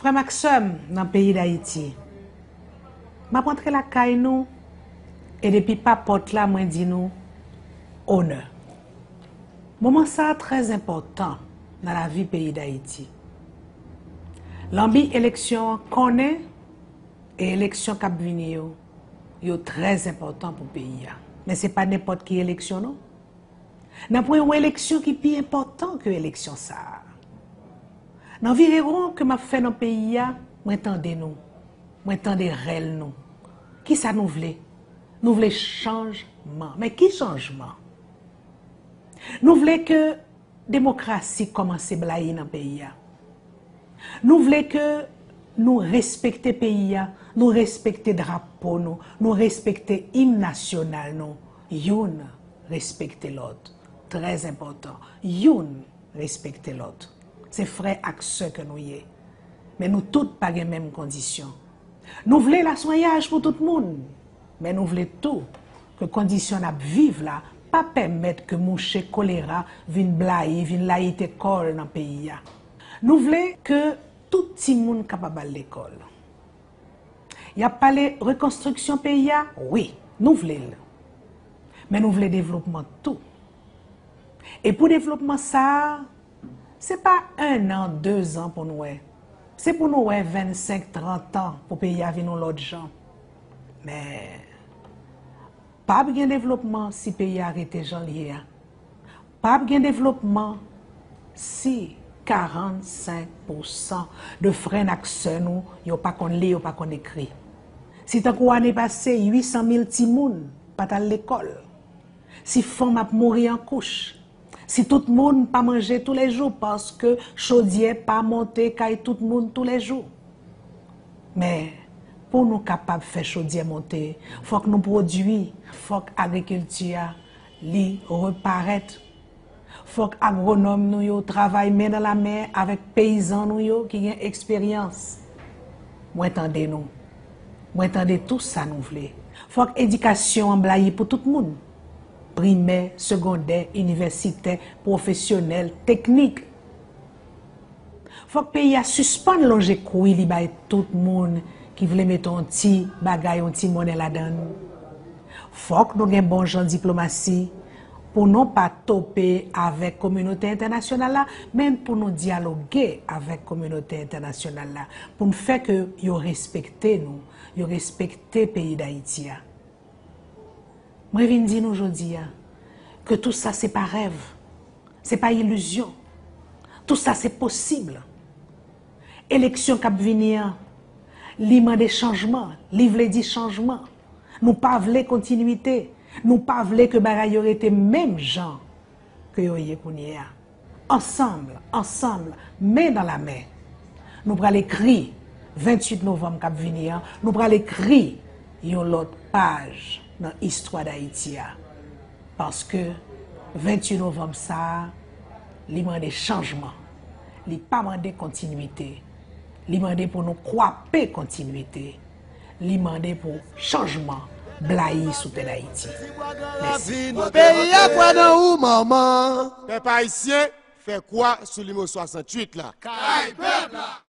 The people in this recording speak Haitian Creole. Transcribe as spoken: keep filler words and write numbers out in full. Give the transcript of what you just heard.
Frè m ak sè m nan peyi Dayiti, m ap antre lakay nou e depi pa pòt la mwen di nou onè. Moman sa a trè enpòtan nan lavi peyi Dayiti. Lanbi eleksyon an konnen e eleksyon k ap vini yo, yo trè enpòtan pou peyi a. Men se pa nenpòt ki eleksyon non. Nan pwen yon eleksyon ki pi enpòtan ke eleksyon sa a. Nan vire won ke m ap fè nan peyi a, mwen tande nou. Mwen tande rèl nou. Kisa nou vle? Nou vle chanjman. Men ki chanjman? Nou vle ke demokrasi kòmanse blayi nan peyi a. Nou vle ke nou respekte peyi a, nou respekte drapo nou, nou respekte im nasyonal nou. Youn respekte lòt. Trè enpòtan. Youn respekte lòt. Se frè ak sè ke nou ye. Men nou tout pa gen menm kondisyon. Nou vle laswenyaj pou tout moun, men nou vle tou ke kondisyon n ap viv la pa pèmèt ke mouche kolera vin blayi, vin layite kò l nan peyi a. Nou vle ke tout timoun kapab al lekòl. Y ap pale rekonstriksyon peyi a? Wi, nou vle l. Men nou vle devlopman tou. E pou devlopman sa a, se pa en an, de zan pou n wè. Se pou nou wè vennsenk, trant an pou peyi a vin yon lòt jan. Men, p ap gen devlopman si peyi a rete jan l ye a. P ap gen devlopman si karannsenk pousan de frè n ak sè nou, yo pa konn li, yo pa konn ekri. Si tankou ane pase, uit san mil timoun pa t al lekòl. Si fanm ap mouri an kouch. Si tout moun pa manje toulejou paske chodyè pa monte kay tout moun toulejou. Men, pou nou kapab fè chodyè monte, fòk nou pwodui, fòk agrikilti a, li reparèt. Fòk agwonòm nou yo travay men nan lamen avèk peyizan nou yo ki gen eksperyans. Mwen tande nou. Mwen tande tou sa nou vle. Fòk edikasyon an blayi pou tout moun. Primè, segondè, inivèsitè, pwofesyonèl, teknik. Fòk peyi a sispann lonje kou li bay tout moun ki vle mete yon ti bagay, yon ti monnen ladan l. Fòk nou gen bon jan diplomasi pou nou pa tope avèk kominote entènasyonal la, men pou nou dyaloge avèk kominote entènasyonal la, pou n fè ke yo respekte nou, yo respekte peyi Dayiti a. Mwen vin di nou jodi a ke tou sa se pa rèv, se pa ilizyon. Tou sa se posib. Eleksyon k ap vini an, li mande chanjman, li vle di chanjman. Nou pa vle kontinwite, nou pa vle ke bagay yo rete menm jan ke yo ye kounye a. Ansanm, ansanm, men nan lamen, nou pral ekri venntuit novanm k ap vini an, nou pral ekri yon lòt paj nan istwa Dayiti a. Paske venntuit novanm sa a, li mande chanjman. Li pa mande kontinwite. Li mande pou nou kwape kontinwite. Li mande pou chanjman blayi sou tè Dayiti. Mèsi. Peyi a kwè nan ou, manman. Pèp ayisyen, fè kwa sou nimewo swasanntuit la. Kay pèp la.